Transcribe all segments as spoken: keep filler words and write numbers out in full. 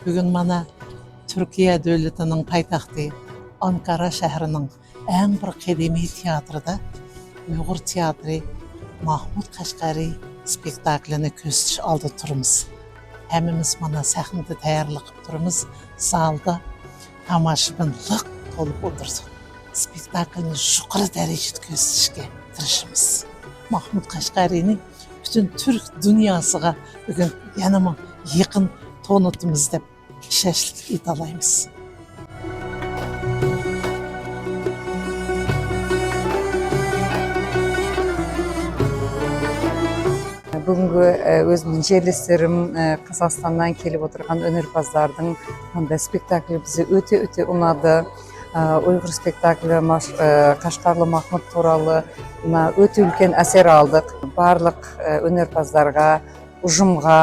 بۈگۈن مانا تۈركىيە دۆلىتىنىڭ پايتەختى ئانكارا شەھىرىنىڭ ئەڭ بىر قەدىمىي تىياتىرىدا ئۇيغۇر تىياتىرى ماھمۇد قەشقەرى ئىسپىكتاكلىنى كۆرسىتىش ئالدىدا تۇرىمىز. ھەممىمىز مانا سەھنىدە تەييارلىق قىلىپ تۇرىمىز. زالدا تاماشىبىن لىق تولۇپ ئولتۇرسۇن. ئىسپىكتاكلنى يۇقىرى دەرىجىدە كۆرسىتىشكە تىرىشىمىز. ماھمۇد قەشقەرىنى پۈتۈن تۈرك دۇنياسىغا بۈگۈن يەنىمۇ يېقىن تونۇتىمىز دەپ ئىشەنچلىك ئېيتالايمىز. بۈگۈنكى، ئە، ئۆزۈمنىڭ جېلىسلىرىم، ئە، قازاقىستاندىن كېلىپ ئولتۇرغان ئۈنئاربازلاردىڭ مۇنداق سپېكتاكلى بىزنى ئۆتە، ئۆتە ئۇنادى. ئە، ئۇيغۇر سپېكتاكلى ماش-، ئە، قەشقەرلىك ماھمۇد تۇرالى، مۇنداق ئۆتە ئۈلكەن ئەسەر ئالدۇق. بارلىق، ئە، ئۈنئاربازلارغا، ئۇجۇمغا،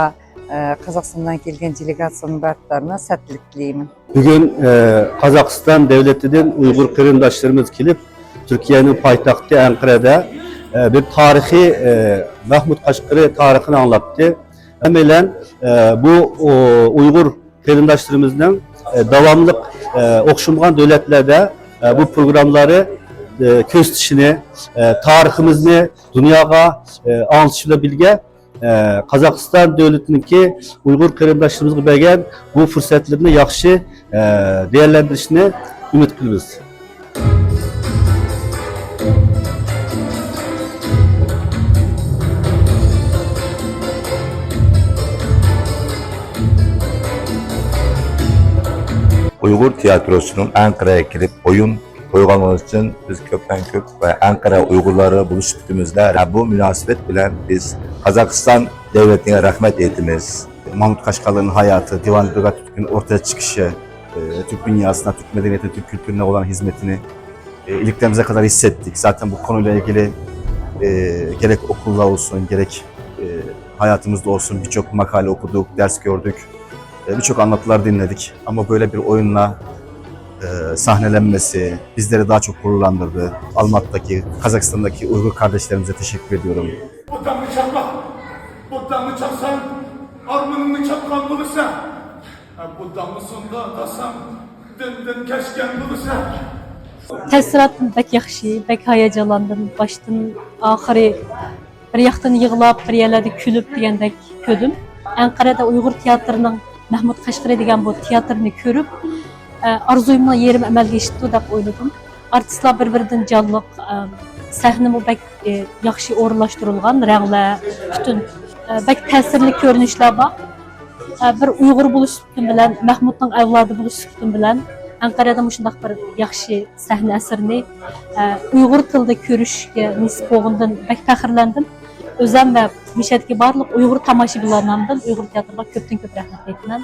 ئە، قازاقىستاندىن كەلگەن دېلېگاتسىيەنىڭ بارلىقلىرىغا سەتلىك تىلەيمەن. بۈگۈن، ئە، قازاقىستان دۆلىتىدىن ئۇيغۇر قېرىنداشلىرىمىز كېلىپ، تۈركىيەنىڭ پايتەختى ئەنقەرەدە، ئە، بىر تارىخىي، ئە، مەھمۇد قەشقىرى تارىخىنى ئاڭلاتتى. ھەممەيلەن، ئە، بۇ، ئۇ، ئۇيغۇر قېرىنداشلىرىمىزنىڭ، ئە، داۋاملىق، ئە، ئوخشىمىغان دۆلەتلەردە، ئە، بۇ پروگراممىلارنى، ئە، كۆرسىتىشىنى، ئە، تارىخىمىزنى دۇنياغا، ئە، ئاڭلىتىش بىلەن بىرگە، ئە، قازاقىستان دۆلىتىنىڭكى ئۇيغۇر قېرىنداشلىرىمىزغا بەرگەن بۇ پۇرسەتلىرىنى ياخشى، ئە، دەيەرلەندۈرۈشىنى ئۈمىد قىلىمىز. ئۇيغۇر تىياتروسىنىڭ ئەنقەرەگە كېلىپ ئويۇن قويغانلىقى ئۈچۈن بىز كۆپتىن كۆپ ۋە ئەنقەرە ئۇيغۇرلىرى بولۇش سۈپىتىمىزدە بۇ مۇناسىۋەت بىلەن بىز قازاقىستان دۆلىتىگە رەھمەت ئېيتىمىز. ماھمۇت قەشقەرلىنىڭ ھاياتى، دىۋان بىلگە تۈركنىڭ ئورتىيا چىقىشى، ئى، تۈرك دۇنياسىنا، تۈرك مەدەنىيىتىنى، تۈرك كۈلتۈرىنى ئولان خىزمىتىنى، ئى، ئىلىكلىرىمىزگە قەدەر ھېس ئەتتۇق. زاتەن بۇ كونۇيلا ئىلگىرى، ئى، گېرەك ئوكۇللار بولسۇن، گېرەك، ئى، ھاياتىمىزدا بولسۇن، بىرچوق ماقالە ئوقۇدۇق، دەرس كۆردۈك، ئى، بىرچوق ئانلاتمىلار دىنلىدىك. ئەمما بۆيلە بىر ئويۇنلا، ئى، ساھنىلەنمىسى بىزلەرنى داھا چوق غۇرۇرلاندۇردى. ئالماتىدىكى، قازاقىستاندىكى ئۇيغۇر قارداشلىرىمىزغا تەشەككۈر ئېيتىمەن. بۇدداڭنى چاپلا، بۇدداڭنى چاپساڭ، ئارمىنىڭنى چاپقان بولىسەن. بۇدداڭنى سۇندا داساڭ، دىندىن كەچكەن بولىسەن. تەسىراتىم بەك ياخشى، بەك ھاياجانلاندىم. باشتىن ئاخىرى بىر ياقتىن يىغلاپ، بىر يەرلەردە كۈلۈپ دېگەندەك كۆردۈم. ئەنقەرەدە ئۇيغۇر تىياتىرىنىڭ مەھمۇد قەشقىرى دېگەن بۇ تىياتىرنى كۆرۈپ، ئە، ئارزۇيۇمنىڭ يېرىمى ئەمەلگە ئېشىپتۇ دەپ ئويلىدىم. ئارتىسلار بىر-بىرىدىن جانلىق، ئە، سەھنىمۇ بەك، ئە، ياخشى ئورۇنلاشتۇرۇلغان، رەڭلەر، پۈتۈن، ئە، بەك تەسىرلىك كۆرۈنۈشلەر بار. ئە، بىر ئۇيغۇر بولۇش سۈپىتىم بىلەن، مەھمۇدنىڭ ئەۋلادى بولۇش سۈپىتىم بىلەن، ئەنقەرەدە مۇشۇنداق بىر ياخشى سەھنە ئەسىرىنى، ئە، ئۇيغۇر تىلىدا كۆرۈشكە نېسىپ بولغىنىدىن بەك پەخىرلەندىم. ئۆزەم ۋە مىشەدىكى بارلىق ئۇيغۇر تاماشىبىنلار نامىدىن ئۇيغۇر تىياتىرىغا كۆپتىن كۆپ رەھمەت ئېيتىمەن.